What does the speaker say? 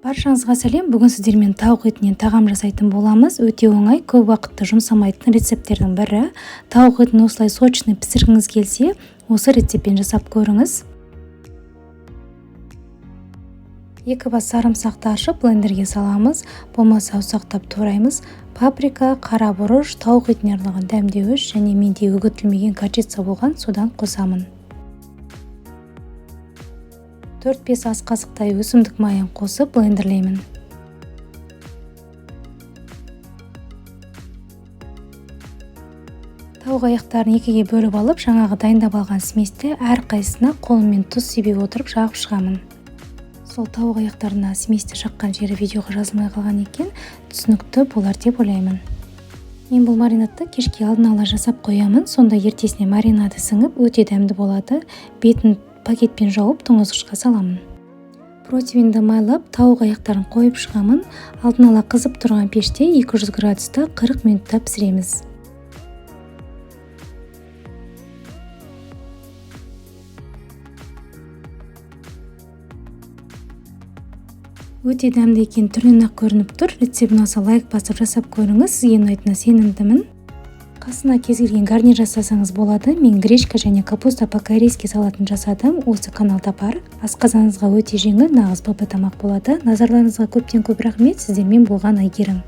Баршаңызға сәлем. Бүгін сіздермен тауық етінен тағам жасайтын боламыз. Өте оңай, көп уақытты жұмсамайтын рецепттердің бірі. Тауық етін осылай сочный пісіргіңіз келсе, осы рецептпен жасап көріңіз. 2 бас сарымсақты ашып блендерге саламыз, болмаса ұсақтап тураймыз. Паприка, қара бұрыш, тауық етіне арналған дәмдеуіш және менде үгітілмеген горчица болған, содан қосамын. 4-5 ас қасықтай өсімдік майын қосып блендерлеймін. Тауық аяқтарын екіге бөліп алып, жаңағы дайындап алған сместі әрқайсысына қолыммен тұз себе отырып жағып шығамын. Сол тауық аяқтарына сместі жаққан жері видеоға жазылмай қалған екен, түсінікті болар деп ойлаймын. Мен бұл маринадты кешке алдын ала жасап қоямын, сонда ертесіне маринады сіңіп өте дәмді болады. Бетін пакетпен жауып тоңазытқышқа саламын. Противенді майлап, тауық аяқтарын қойып шығамын. Алдын ала қызып тұрған пеште 200 градуста 40 минутта пісіреміз. Өте дәмді екен, түрінен-ақ көрініп тұр. Рецепт ұнаса лайк басып жасап көріңіз, сізге ұнайтынына сенімдімін. Қасына кез келген гарнир жасасаңыз болады. Мен гречка және капуста по-корейски салатын жасадым. Осы каналда бар. Асқазаныңызға өте жеңіл, нағыз ББ тамақ болады. Назарларыңызға көптен көп рахмет. Сіздермен болған Айгерім.